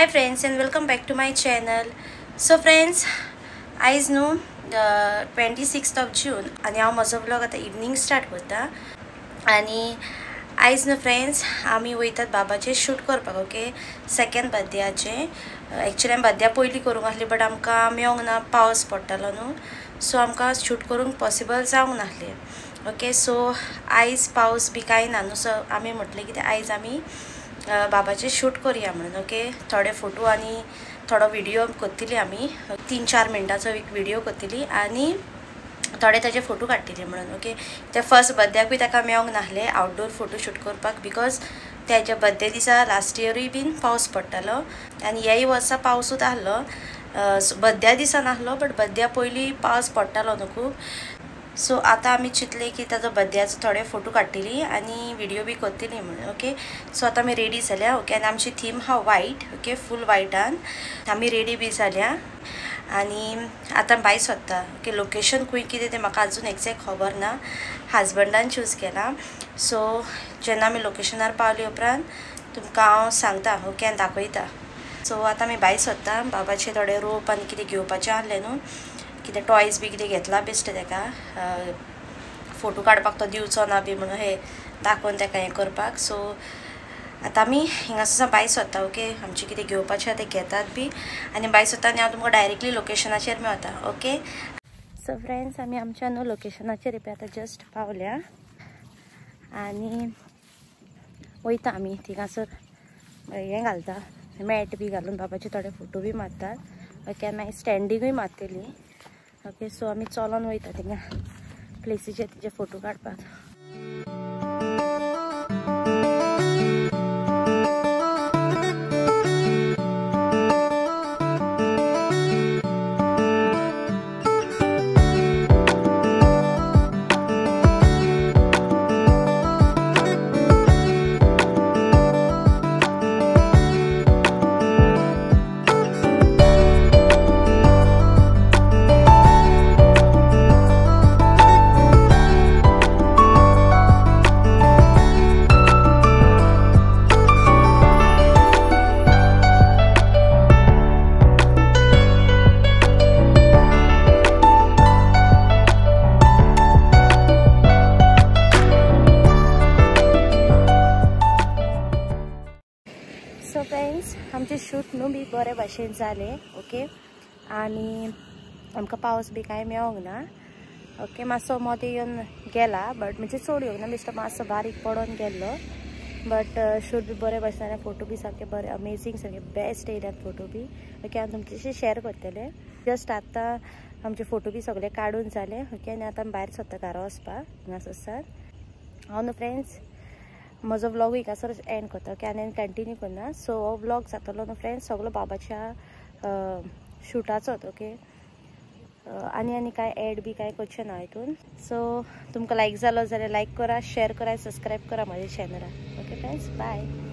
Hi friends and welcome back to my channel. So friends, आयज न्हू 26th of June आनी हांव म्हजो व्लॉग आतां इवनींग स्टार्ट करता. आनी आयज न्हू फ्रेंड्स आमी वयतात बाबाचें शूट करपाक. ओके, सेकेंड बर्थडेयाचें. एक्चुअली आमी बर्थडे पयलीं करूंक आसली बट आमकां मेळोंक ना, पावस पडटालो न्हू, सो आमकां शूट करूंक पॉसिबल जावंक नासलें. ओके, सो आयज पावस बी कांय ना न्हू, सो आमी म्हटलें कितें आयज आमी बाबाचें शूट करूया म्हणून. ओके, थोडे फोटो आनी थोडो व्हिडियो करतली आमी, 3-4 मिनटांचो एक व्हिडियो करतली आनी थोडे ताजे फोटो काडटली म्हणून. ओके, ते फर्स्ट बर्थडेकूय ताका मेळोंक नासले आउटडोर फोटो शूट करपाक, because ताच्या बर्थडे दिसा लास्ट इयरूय बीन पावस पडटालो आनी ह्याय वर्सा पावसूच आहलो. बर्थड्या दिसा नासलो बट बर्थड्या पयलीं पावस पडटालो न्हू खूब. सो आतां आमी चिंतलें की ताजो बर्थडेयाचो थोडे फोटो काडटली आनी व्हिडियो बी करतली म्हणून. ओके, सो आतां आमी रेडी जाल्या. ओके, आनी आमची थीम आहा वायट. ओके, फूल वायटान आमी रेडी बी जाल्या आनी आतां भायर सोदता. ओके, लोकेशन खंय कितें तें म्हाका अजून एग्जॅक्ट खबर ना, हजबंडान चूज केलां. सो जेन्ना आमी लोकेशनार पावले उपरांत तुमकां हांव सांगता. ओके, आनी दाखयता. सो आतां आमी भायर सोदता, बाबाचे थोडे रोप आनी कितें घेवपाचें आहलें न्हू, कितें टॉयज बी कितें घेतला बेश्टें ताका फोटो काडपाक तो दिवचो ना बी म्हणून हे दाखोवन ताका हें करपाक. सो आतां आमी हिंगासर भायर सोदता. ओके, आमचें कितें घेवपाचें आहा तें घेतात बी आनी भायर सोदता आनी हांव तुमकां डायरेक्टली लोकेशनाचेर मेळता. ओके, सो फ्रेंड्स आमी आमच्या न्हू लोकेशनाचेर पळय आतां जस्ट पावल्या आनी वयता आमी थिंगासर हें घालता, मॅट बी घालून बाबाचे थोडे फोटो बी मारतात. ओके, आनी मागीर स्टँडिंगूय मारतली. ओके, सो आमी चलोन वयता थिंगा प्लेसीचेर तिचे फोटो काडपाक. सो फ्रेंड्स आमचें शूट न्हू बी बरे भाशेन जालें. ओके, आनी आमकां पावस बी कांय मेळोंक ना. ओके, मातसो मदें येवन गेला बट म्हणजे चड येवंक ना, बेश्टो मातसो बारीक पडोन गेल्लो बट शूट बी बरे भाशेन जालें. फोटो बी सारके बरे अमेजींग, सारके बेस्ट येयल्यात फोटो बी. ओके, हांव तुमच्याशी शेअर करतलें. जस्ट आतां आमचे फोटो बी सगळे काडून जाले. ओके, आनी आतां आमी भायर सोदता घरा वचपाक हिंगासर. हांव न्हू फ्रेंड्स म्हजो व्लॉग हिंगासरच एंड करता. ओके, आनी कंटिन्यू करना. सो हो व्लॉग जातलो न्हू फ्रेंड्स सगलो बाबाच्या शूटाचोच. ओके, आनी आनी कांय एड बी कांय करचें ना हितून. सो तुमकां लायक जालो जाल्यार लायक करा, शेअर करा, सबस्क्रायब करा म्हज्या चॅनलाक. Okay friends, bye.